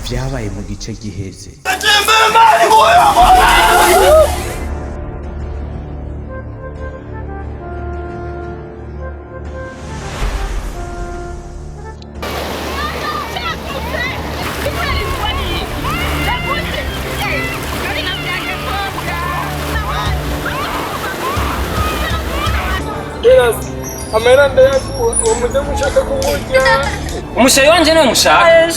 Ivyabaye mu gice giheze. Amahera ndayaguha, uwo mudamu ushaka kuwurya. Umusheri wanje niwe mushaka.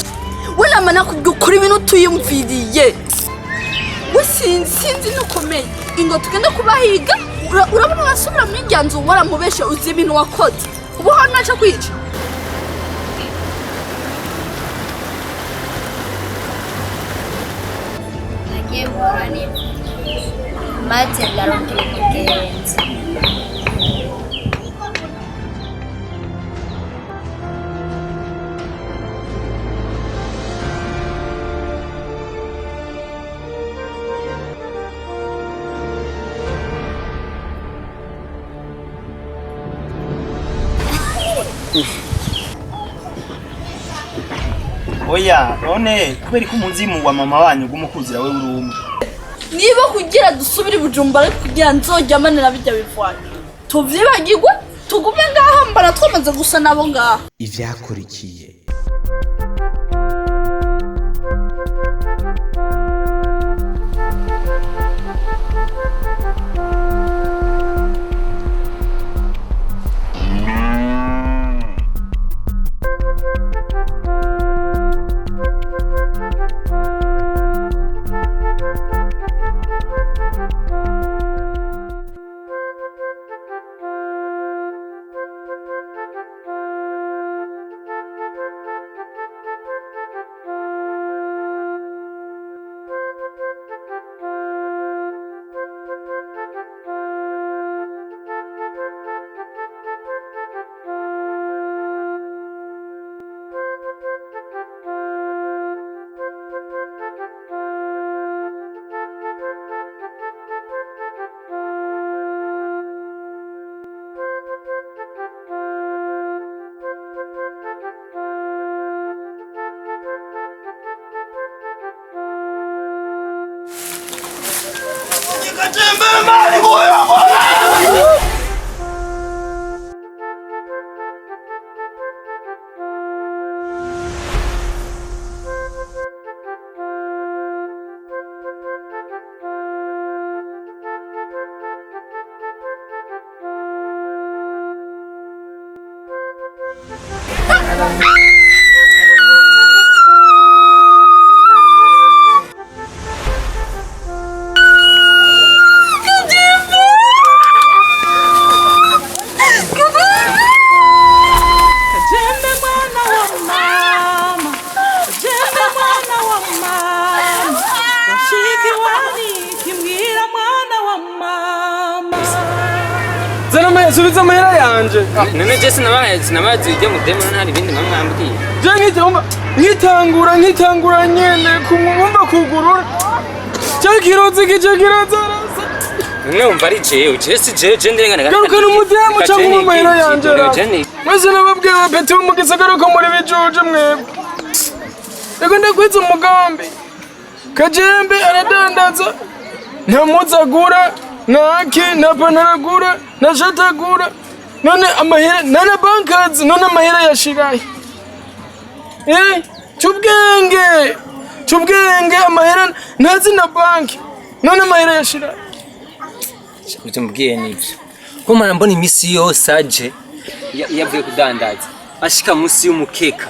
We namana ukora ibintu utuyumviriye, we sinzi, sinzi nukomeye ingo tugende kubahiga. Urabona urasubira muri irya nzu waramubeshe, uzi ibintu wakoze ubu hano naca kwica. Nagiye guhura maze ndarondera umugenzi. Oya, none kubera ko umuzimu wa mama wanyu gumukuzira we uri umwe? Niba kugira dusubire i Bujumbura, ariko kugira nzoryamane na bijya bivana tuvyibagirwe, tugume ngaha mbana twamaze gusa nabo ngaha. Ivyakurikiye. Jembe mwana wa mama, jembe mwana wa mama, bashiki wani kimwira mwana wa mama. Zana amahera, subiza amahera yanje. None je sinabaye, sinabazi ibyo mudemu, none hari ibindi mwambwiye? Je nkijya nkitangura, nkitangura nyene kumwumva kugurura cyo kirozi kice kirazarasa. None wumva ari jewe? Je si jewe, je ndirengana. Garukana umudemu cyangwa umpe amahera yanje ra. Mwese nababwiye abapeti bo mu gisagara ko muri bijuje mwebwe. Reka ndakwiza umugambi. Kajembe aradandaza, nta mpuzu agura, nta ki, nta pantaro agura, nta shati agura. None amahera nta na bankazi, none amahera yashirahe? Eh, cyubwenge, cyubwenge, amahera ntazi na banki, none amahera yashirahe? Ibyo mbwiye nibyo ko mpora mbona iminsi yose aje iyo avuye kudandaza ashika munsi y'umukeka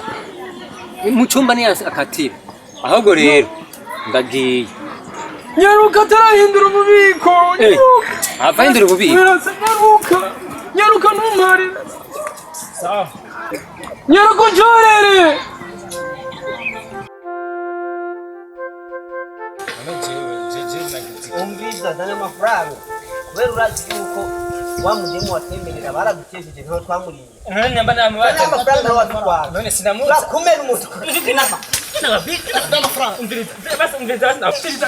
mu cyumba niyo akatira. Ahubwo rero ndagiye. Nyaruka atarahindura ububiko. Eh, nyaruka. Ava ahindura ububiko. Birasa, nyaruka, nyaruka, ntumparire. Nyaruka unshorere. Umviza, zana amafaranga kubera urazi yuko wa mudemu watwemerera baradutesheje ntaho twamuriye. None namba namubaza. Zana amafaranga nawe watwara. None sinamuzi. Urakumena umutwe.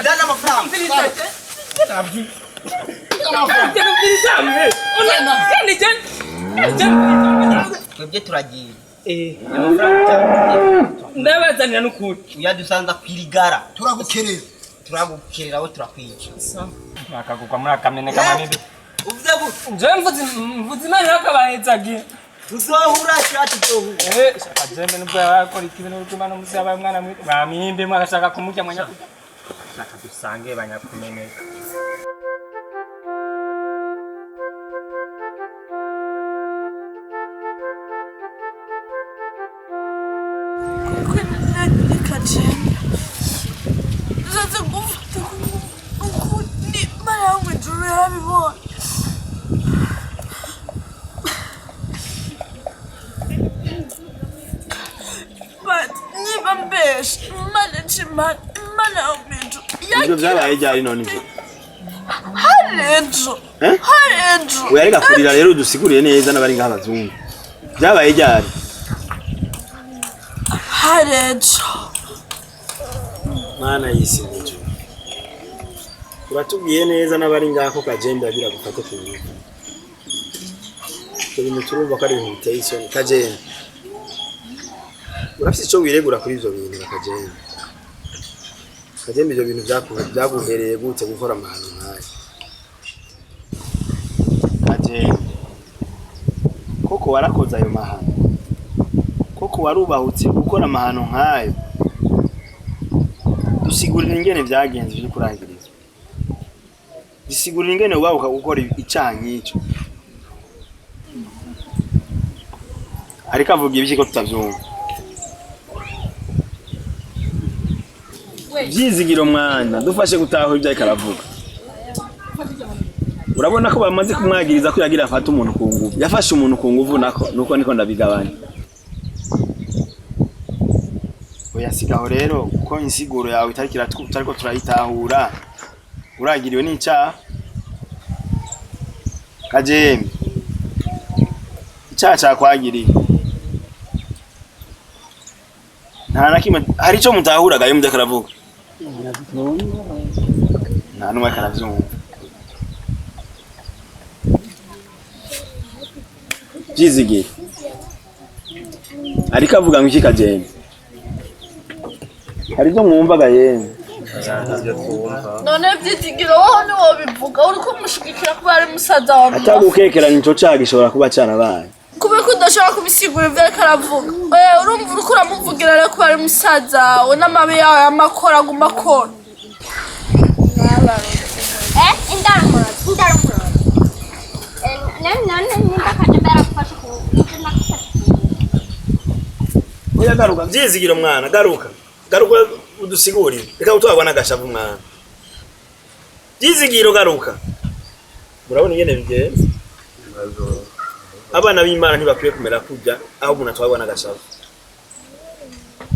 Zana amafaranga. Twebwe turagiye. Ndabazanira n'ukuri. Uyadusanza kwirigara. Turagukerera. Turagukerera we, turakwica. Akagugwa muri akameneka manini. Uvuze gute? Njewe mvuze Imana yakabahezagiye. Tuzohura sha, tuzohura. Eh, shaka jembe nubwo yakora ikibi n'urutima n'umusi yabaye umwana mwiza. Mwamimbe mwagashaka kumurya mwanyakurya. Shaka dusange banyakumeneka. Kajembe uzaze gufata ukundi, Imana yo mw'ijuru yarabibonye. But niba mbeshe, Imana nshimana, Imana yo mw'ijuru. Ivyo vyabaye ryari none ivyo? Hari ejo. Eh? Hari ejo. Oya, reka kurira rero, udusigurire neza n'abari ngaha abazungu. Vyabaye ryari? Hari ejo. Mana y'isi n'ijuru. Uratubwiye neza n'abari ngaha ko Kajembe yagira gufate ku ngufu. Ibyo bintu turumva ko ari ibintu biteye isoni. Kajembe, urafise ico wiregura kuri ivyo bintu na Kajembe? Kajembe, ivyo bintu vyaguhereye gute gukora amahano nk'ayo? Kajembe, koko warakoze ayo mahano? Koko warubahutse gukora amahano nk'ayo? Dusigurira ingene vyagenze vyo kurangiriza. Dusigurira ingene wubahuka gukora icaha nk'ico. Ariko avuga ibiki ko tutavyumva? Vyizigiro mwana, dufashe gutahura ivyo ariko aravuga. Urabona ko bamaze kumwagiriza ko yagira afate umuntu ku nguvu. Yafashe umuntu ku nguvu, nako nuko niko ndabigabanya. Oya, sigaho rero, kuko insiguro yawe itariko tutariko turayitahura. Uragiriwe n'icaha. Kajembe, icaha cakwagiriye. Nta na kimwe hari ico mutahuraga iyo mudeko aravuga? Nta n'umwe ariko aravyumva. Vyizigiye, ariko avuga ngo iki Kajembe? Hari ibyo mwumvaga yemwe? None Vyizigiro, wowe ntiwobivuga, uriko umushigikira kuba ari musaza wawe? Atagukekeranya, ico caha gishobora kuba carabaye. Kubera ko udashobora kubisigura ivyo ariko aravuga. Urumva uriko uramuvugira rero kuba ari musaza wawe n'amabi yawe y'amakora aguma akora. Eh, indaramurotse, indaramurotse. None none nimba Kajembe yaragufashe ku ngufu, nagufashe ku ngufu. Oya, garuka Vyizigiro mwana, garuka, garuka udusigurire. Reka gutwarwa n'agashavu mwana. Vyizigiro, garuka. Murabona ingene bigenze? Abana b'Imana ntibakwiye kumera kurya aho umuntu atwarwa n'agashavu.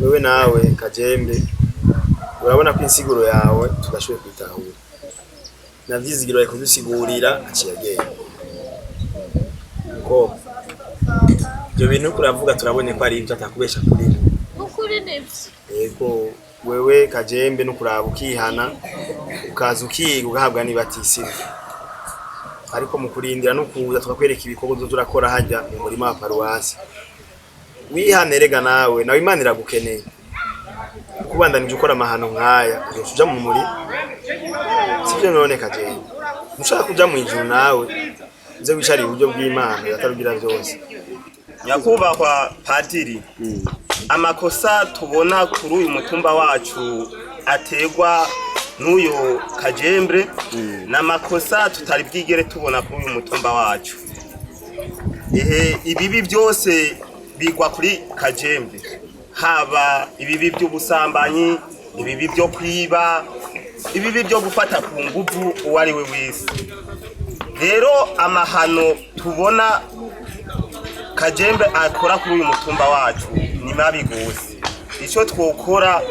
Wewe nawe Kajembe, urabona ko insiguro yawe tudashoboye kuyitahura. Na Vyizigiro ari kudusigurira aciye agenda. Mukobwa, ibyo bintu uriko uravuga turabonye ko ari ibyo, atakubesha kuri. Ukuri nivyo. Yego, wewe Kajembe, no kuraba ukihana, ukaza ukiga, ugahabwa n'ibatisimu. Ariko mu kurindira no kuza tukakwereka ibikorwa uzoza urakora hajya mu murima wa paruwasi. Wihane rega nawe, nawe Imana iragukeneye. Kubandanije ukora amahano nk'aya, uzoca uja mu murima. Sivyo none Kajembe? Ntushaka kuja mu ijuru nawe, uze wicare iburyo bw'Imana yatarugira vyose. Nyakubahwa padiri, amakosa tubona kuri uyu mutumba wacu ategwa n'uyu Kajembre ni amakosa tutari bwigere tubona kuri uyu mutumba wacu. Ehe, ibibi byose bigwa kuri Kajembre, haba ibibi by'ubusambanyi, ibibi byo kwiba, ibibi byo gufata ku nguvu uwo ari we wese. Rero amahano tubona Kajembe akora kuri uyu mutumba wacu ni mabi gose. Icyo twokora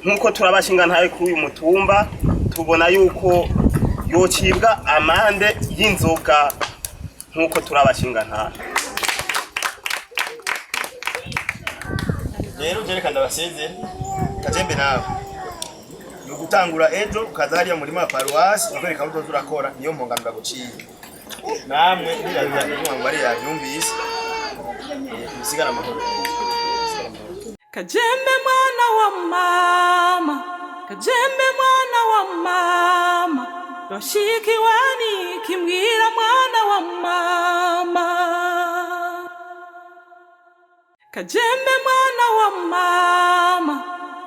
nk'uko turabashinga ntaye kuri uyu mutumba, tubona yuko yocibwa amande y'inzoga nk'uko turabashinga ntaye. Rero je reka ndabasezere. Kajembe nawe, ni ugutangura ejo ukaza hariya mu murima wa paruwasi bakwereka aho uzoza urakora. Niyo mpongano baguciye. Namwe nirabiza ngo ari yabyumvise. Musigara amahoro. Kajembe mwana wa mama, Kajembe mwana wa mama, Roshikiwani kimbwira mwana wa mama. Kajembe mwana wa mama,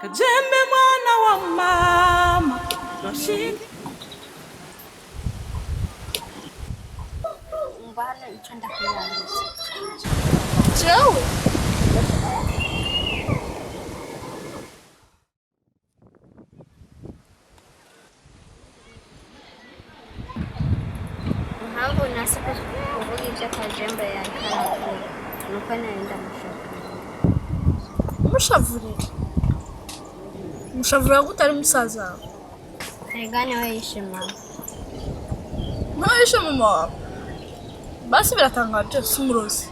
Kajembe mwana wa mama, Roshiki Mbana icyo ndakurangiza. Jewe Impamvu nase kuvuga ibyo Kajembe yariko arakora nuko nari ndamushaka. Mushavurira. Mushavurira gute ari musaza wawe? Erega niwe yishe mama. Niwe yishe mama wawe? Basi biratangaje si umurozi.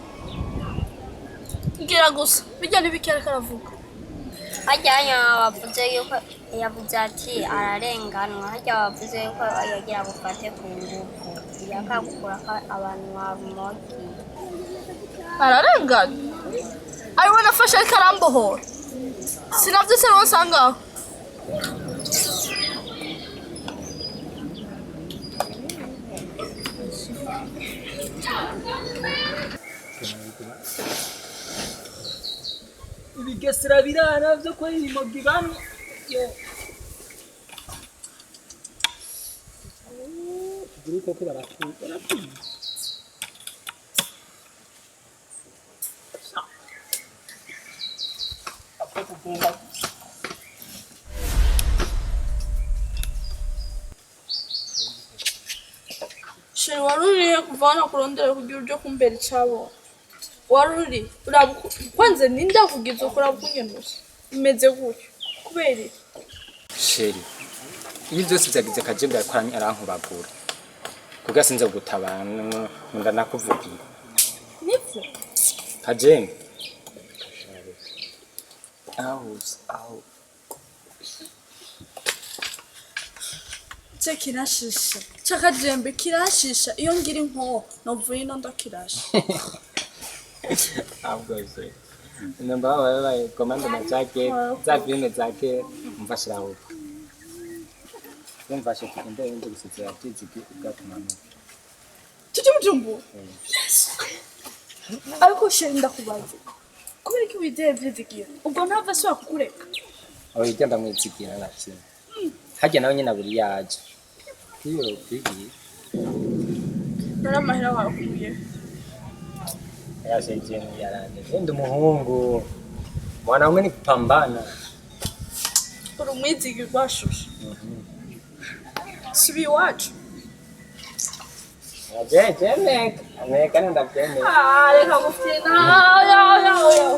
Mbwira gusa bijya n'ibiki ariko aravuga. Harya bavuze yuko yavuze ati ararenganwa, harya bavuze yuko yagira gufate ku ngufu yakagukura ko abantu bamugiye. Ararengana? Ariwe nafashe ariko arambohora. Sinavyo se rero nsangaho. Ibigesera birara byo kwera imogi bamwe. Koko barakura. Sheri wari urihe kuva hano kurondera kugira uje kumbera icabo? Wari uri uraba kwanze ninde akugize uko uraba ukunyenuza? Umeze gutyo kubera iki? Sheri, ibi byose byagize Kajembe ariko arankubagura. Kuko sinze gutabara nkunda nakuvugira. Nivyo? Kajembe. Aho aho. Ce kirashisha. Ca Kajembe kirashisha iyo ngira inkoho novuye ino ndakirasha. Ahubwo se. Namba babaye komando na jacket za filime za kera umfashira aho. Umfashe tugende wende gusezera byizigi ubwatumanuka. Tujye Bujumbura. Ariko sheri ndakubaza. Kubera iki wizeye Vyizigira? Ubwo ntava asubira kukureka. Aho hirya ndamwizigira nta kintu. Harya nawe nyine aburi yaje. Iyo kwigiye. Nari amahera wakuye. Yashe yaranje. Ndi umuhungu. Mwanaume ni kupambana. Uri umwizigirwa shusho. Subi iwacu. Je meka. Meka ndabyemera. Ah, reka gufyina. Ya ya ya.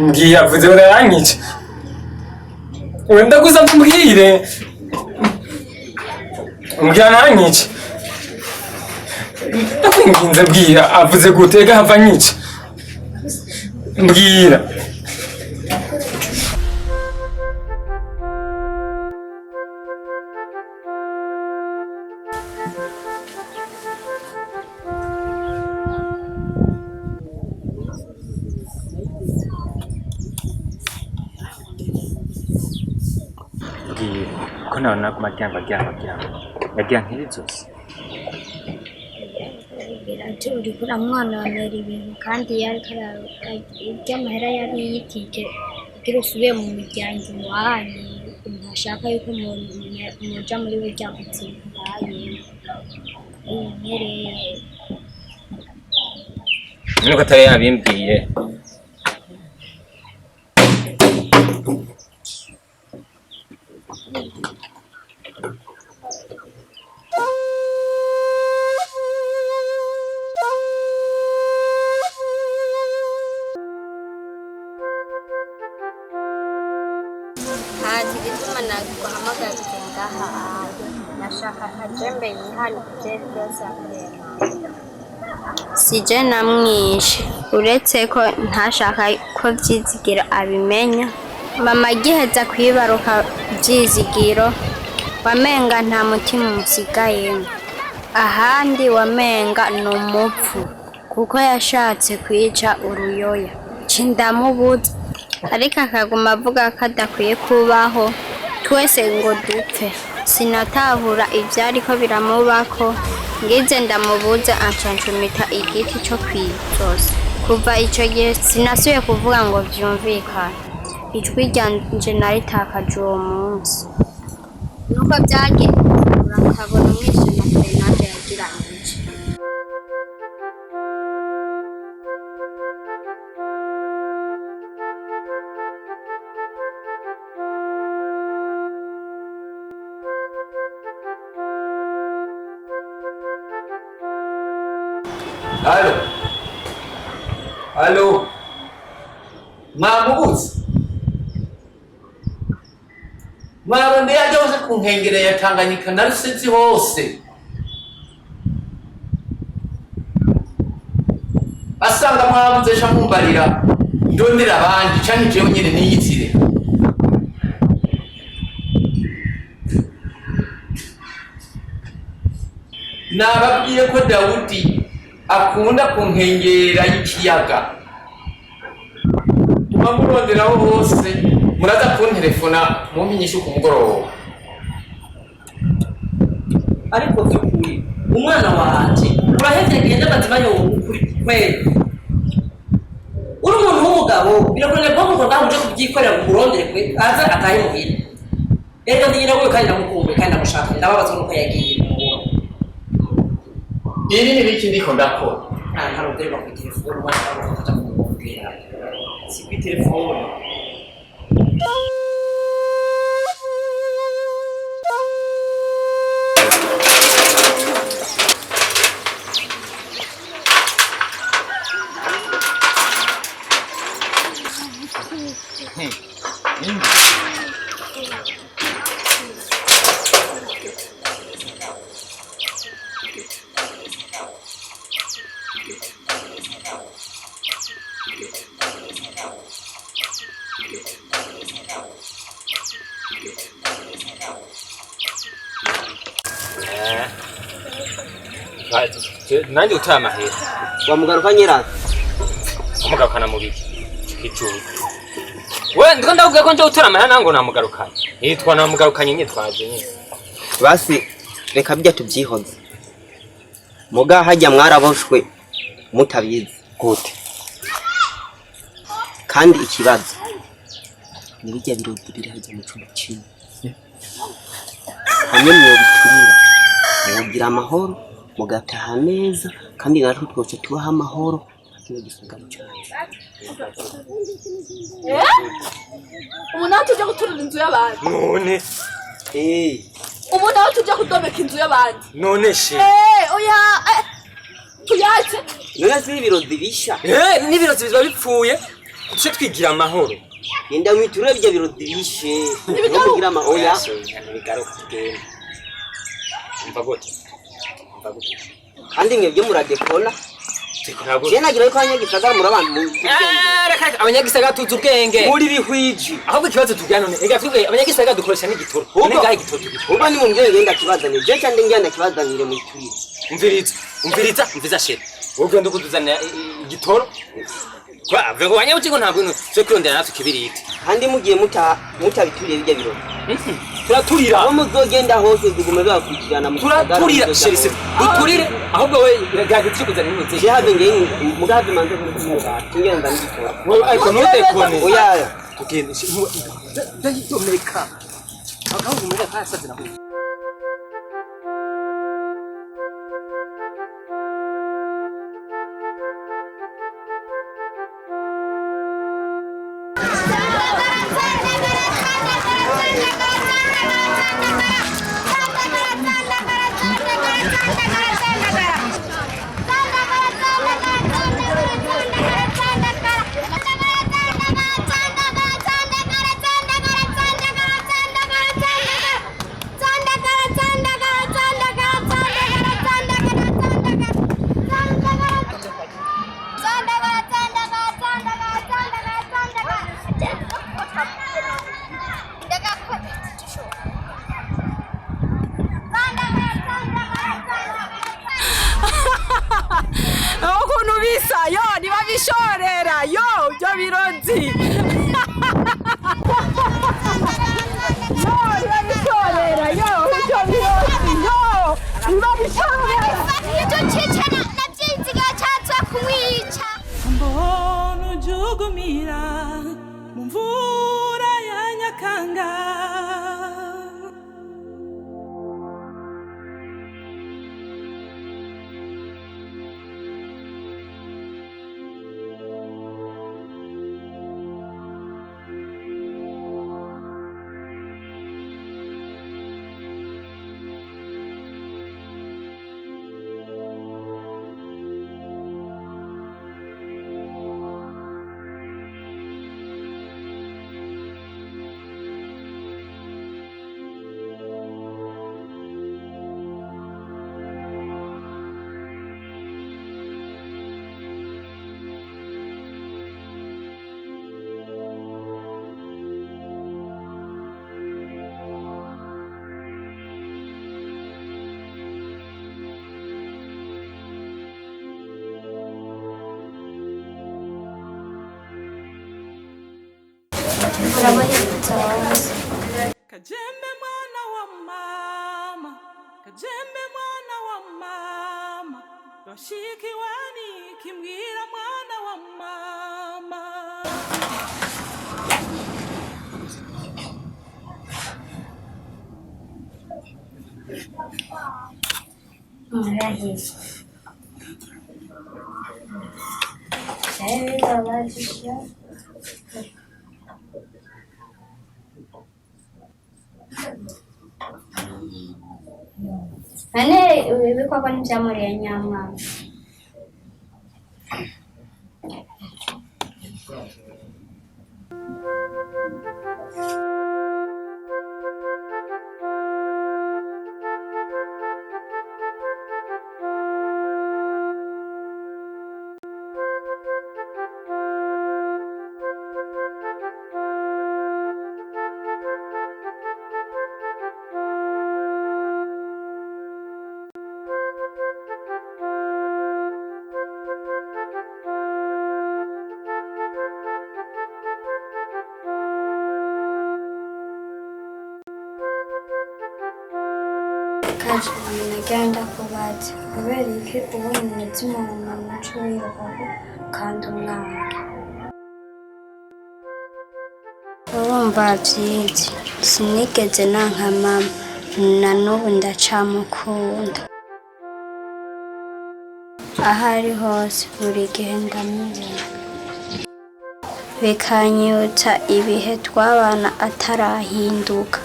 Mbwira, avuze urayanyica. We ndagusabye umbwire. Mbwira ntanyice. Ndakwinginze mbwira, avuze gute ega hava anyica. Mbwira. Mbwira ko nawe naguma aryama aryama aryama yagira nk'ibi zose. Ati uriko uramwononera ibintu kandi yariko iry'amahera yari yitije kugira usubire mu muryango iwanyu, ntashaka yuko muja muri burya buzima ubayemwo. Yinkereye. Nuko atari yabimbwiye. Ntazi igituma naguhamagaje ngaha, nashaka Kajembe yihane kuvyo vyose yakoreye mama. Sije namwishe, uretse ko ntashaka ko Vyizigiro abimenya. Mama agiheza kwibaruka Vyizigiro, wamenga nta mutima umusigayemwo. Ahandi wamenga ni umupfu, kuko yashatse kwica uruyoya. Nci ndamubuza, ariko akaguma avuga ko adakwiye kubaho, twese ngo dupfe. Sinatahura ivyariko biramubako, ngize ndamubuze anca ncumita igiti co kw'izosi. Kuva ico gihe sinasubiye kuvuga ngo vyumvikane. Ijwi ryanje naritakaje uwo munsi. Nuko vyagenze, urakabona umwishe na Grenade yagiranije. Halo. Halo. Mwamubuze. Mwarondeye ajya hose ku nkengero ya Tanganyika na Rusizi hose. Asanga mwabuze sha mumbarira ndondera abandi canke jewe nyene niyizire. Nababwiye ko Dawudi akunda ku nkengera y'ikiyaga. Tuma muronderaho hose muraza kunterefona mumpe inyishu ku mugoroba. Ariko by'ukuri umwana wanje urahevye agenda amazima yowe ukuri kweli uri umuntu w'umugabo birakunaniye kuba mu ngaho uje kubyikorera ngo umurondere kwe aze atahe muhira. Reka ndi nyina wiwe kandi ndamukumbuye kandi ndamushaka, ndababazwa nuko yagiye. Ibi ni biki ndiko ndakora? Ntaronderwa kuri telefone, umwana wawe akaja kumurondera si kuri telefone. Nanjye utaye amahera. Wamugaruka nyirazo. Wamugarukana mu biki? Ijuru. We ndiko ndakubwiye ko nje gutora amahera nango namugarukanye. Yitwa namugarukanye nyine twaje nyine. Basi reka bijya tubyihoze, muga hajya mwaraboshwe mutabizi. Gute? Kandi ikibazo ni bijya birodi biri hajya mu cumba kimwe hamwe mwobiturira mwogira amahoro mugataha neza, kandi natwe twose tubaho amahoro kino gisagara cyacu. Ubu nawe tujya guturira inzu y'abandi. None Ubu nawe tujya kudomeka inzu y'abandi. None she. Eh, oya, tuyatse. None si ibirodi bisha? Eh, n'ibirozi biba bipfuye. Tuce twigira amahoro. Genda mwiturire bijya biro dirishe. No kugira ama oya. Ntibigaruka tugende. Umva gute? Umva gute? Kandi mwebwe muradekona. Dekona gute? Je nagira yuko abanyagisagara muri abantu mu Reka abanyagisagara tuzi ubwenge. Muri bihwiji. Ahubwo ikibazo tugira none, ega twebwe abanyagisagara dukoresha n'igitoro. None ngaha igitoro tugikora. Ubwo ni mumbwire ngenda kibazanire. Je cyane ngenda kibazanire mu turire. Umviriza, umviriza, umviriza sheri. Wowe ugenda kutuzanira igitoro. Kwa ngo abanyabukingo ntabwo ino cyo kwirondera natwe kibiriti. Kandi mugiye mutabituriye bijya biro. Turaturira. Aho muzogenda hose bigume bibakurikirana mu gisagara. Turaturira sheri se. Duturire ahubwo we gageze cyo kuzana intuze. Je habe ngiye mugabe manze kumukura. Ngenda ngitora. Wowe ariko ntudekone. Oya. Tugende ndayidomeka. Akahungu mega kasaze naho. Ukuntu bisa yo ntibabishorera yo ibyo birozi yo ntibabishorera yo ibyo birozi yo ntibabishorera. Icyo cyica nabyiziga cyaza kumwica. Mbona ujugumira mu mvura ya nyakanga. Kajembe mwana wa mama, kajembe mwana wa mama, washikiwani kimbwira mwana wa mama. Murahize. Bibabaje. None ibikoko ntibyamuriye nyamwana. Kaje nagenda kubaza kubera iki ubona umutima wa mama uca wirobaho kandi umwana urumva byiza sinigeze nanka mama na n'ubu ndacamukunda aho ari hose buri gihe ndamubona bikanyibutsa ibihe twabana atarahinduka.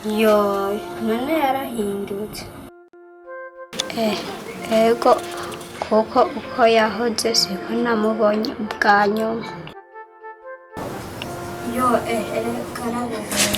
Yo, none yarahindutse. Ego kuko uko yahoze siko namubonye ubwa nyuma. Yo, eh, karabuze.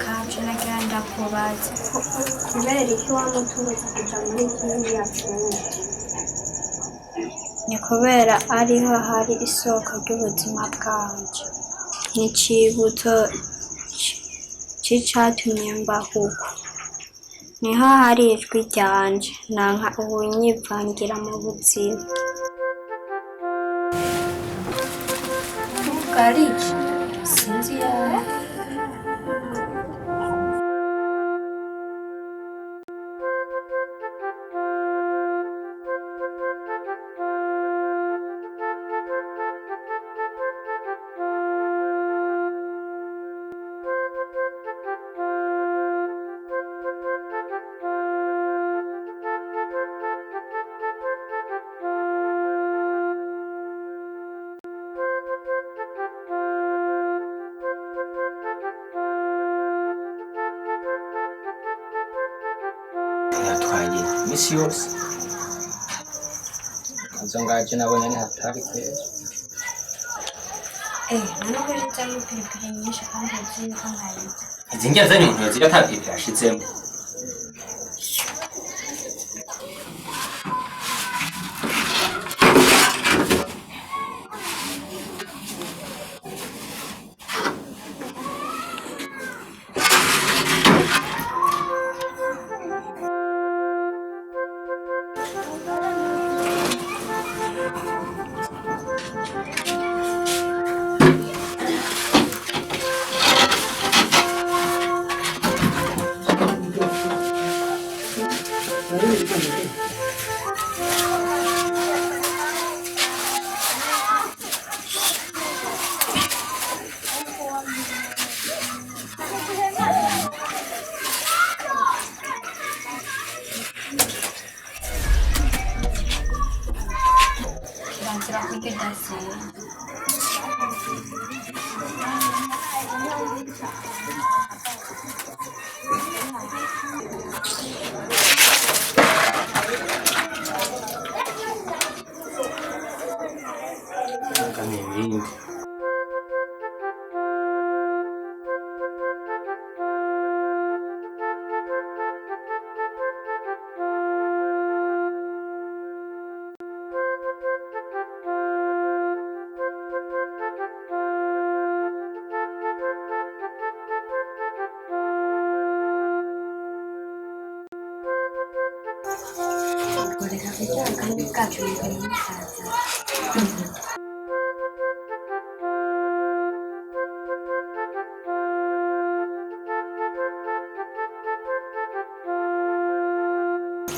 Kaje nagira ndakubaza kubera iki wamutubuza kuja muri kiriya cyumba? Ni kubera ariho hari isoko ry'ubuzima bwanje, ni icibutso c'icatumye mbaho uku, niho hari ijwi ryanje, nanka uwunyivangira mu buzima. Bwarije sinzi yawe. Yatwaye iminsi yose izo ngaje nabonye ni hatari kwera. Eh, none ko ujyamo ipiripiri nyinshi kandi uzi yuko ntayirya? Izi ndya zanyu umuntu yazirya ata piripiri ashizemo. Kirazira kurya udasenga. Ni ibindi. Kureka kurya kandi bwacu bukaba busaza.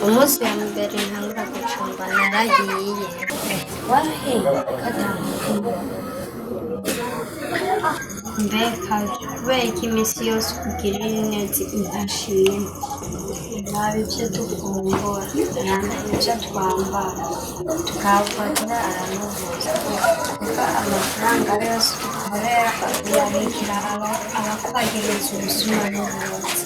Umunsi wa mbere ntangura gucumba narahiye. Warahiye katambuka. Mbega kubera ko iminsi yose ukugirira neza intashima? Raba ibyo dufungura, raba ibyo twambara, tukavura aramubuza kuko amafaranga yose dukorera uyabikira abakwagiriza ubusuma n'uburozi.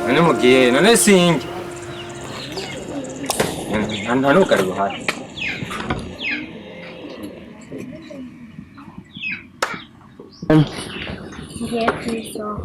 None mugiye none singe nta n'ubugari buhari. Ngiye ku isoko.